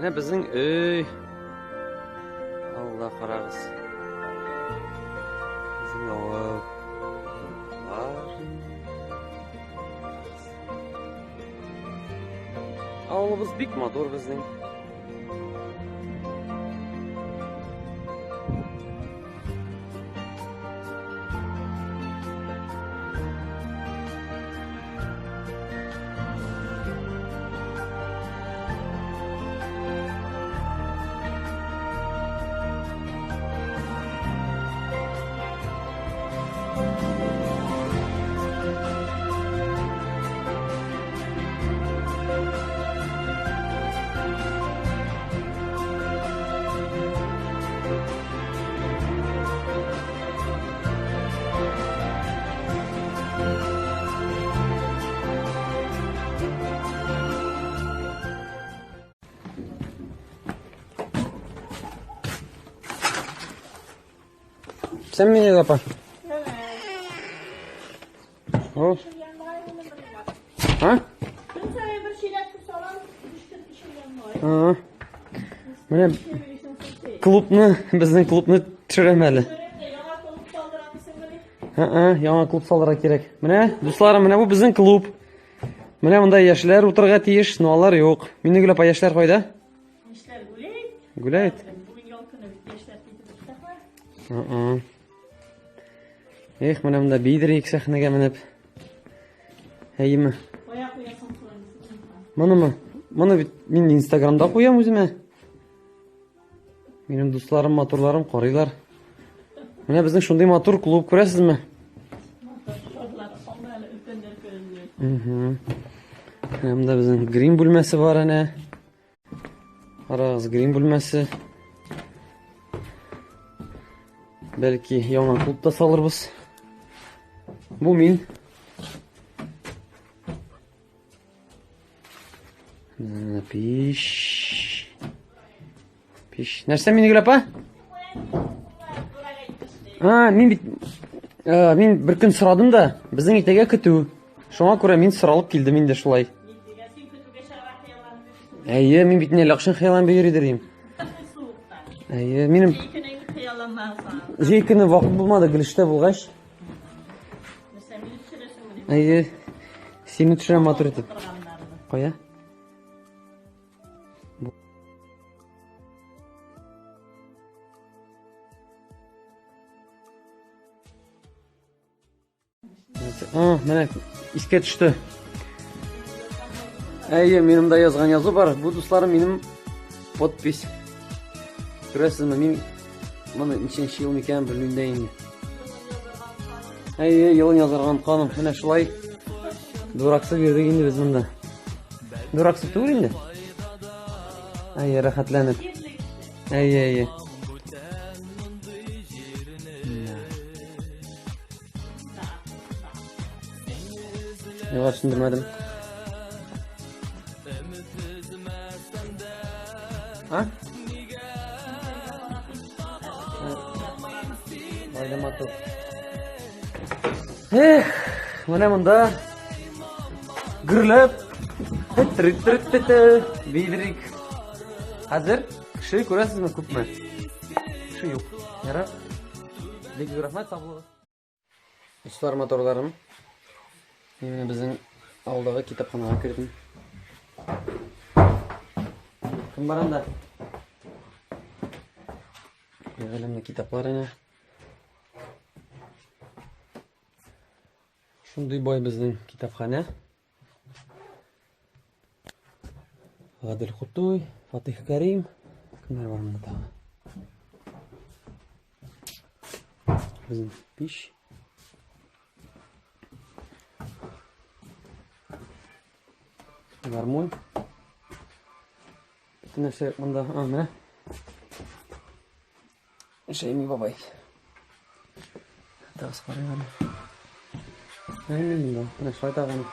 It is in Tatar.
Менә безнең өй. Алла карагыз. Безнең авыл. Бар. Авылыбыз бик матур безнең. Сен мени апа. О. А? Менә клубны, безнең клубны төшерәм әле. Һа, яңа клуб салырга кирәк. Менә, дусларым, менә бу безнең клуб. Менә монда яшьләр утырырга тиеш, но алар юк. Миннегөл апа, яшьләр кайда? Яшьләр гуляет. Гуляет? Бүген ял көне бит, яшьләр китеп беттеләр. Һа. Эх, менә монда биедерик сәхнәгә менеп. Әйеме? Кая куясың шулай? Монымы? Моны бит мин Инстаграмда куям үземә. Минем дусларым, матурларым карыйлар. Менә безнең шундый матур клуб күрәсезме? Угу. Менә монда безнең грим бүлмәсе бар әнә. Карагыз, грим бүлмәсе. Бәлки яңа клуб та салырбыз. Бу мин. Пиш. Пиш. Нәрсә Минегөл апа? А, мин бит мин бер көн сорадым да, безнең иртәгә көтү. Шуңа күрә мин соралып килдем инде шулай. Әйе, мин бит инде лакшын хыялланып йөри дим. Әйе, минем Җәй көне вакыт булмады, гел эштә булгач. Әйе. Сине төшерәм матур итеп. Кая? А, менә искә төште. Әйе, минем дә язган язу бар. Бу дусларым минем подпись. Күрәсезме, мин моны ничәнче ел микән белмим дә инде. Әйе, елын язарга онытканым. Менә шулай дураксыз йөрдек инде без монда. Дураксыз түгел инде. Әйе, рәхәтләнеп. Әйе, әйе. Юк, төшендермәдем. А? Майда матур. Эх, менә монда гөрләп бейдерик. Хәзер кеше күрәсезме күпме? Кеше юк. Ярар. Бик зур рәхмәт, сау булыгыз. Дуслар, моторларым. Мин менә безнең авылдагы китапханага кердем. Кем бар анда? Гыйлемле китаплар әнә. Шундый бай безнең китапханә. Гадел Кутуй, Фатих Карим. Кемнәр бар монда тагы? Безнең пич. Гармун. Бөтен нәрсә монда. А, менә. Шәйми бабай. Тагыз карыйк әле. Әйе, монда. Менә шулай тагын.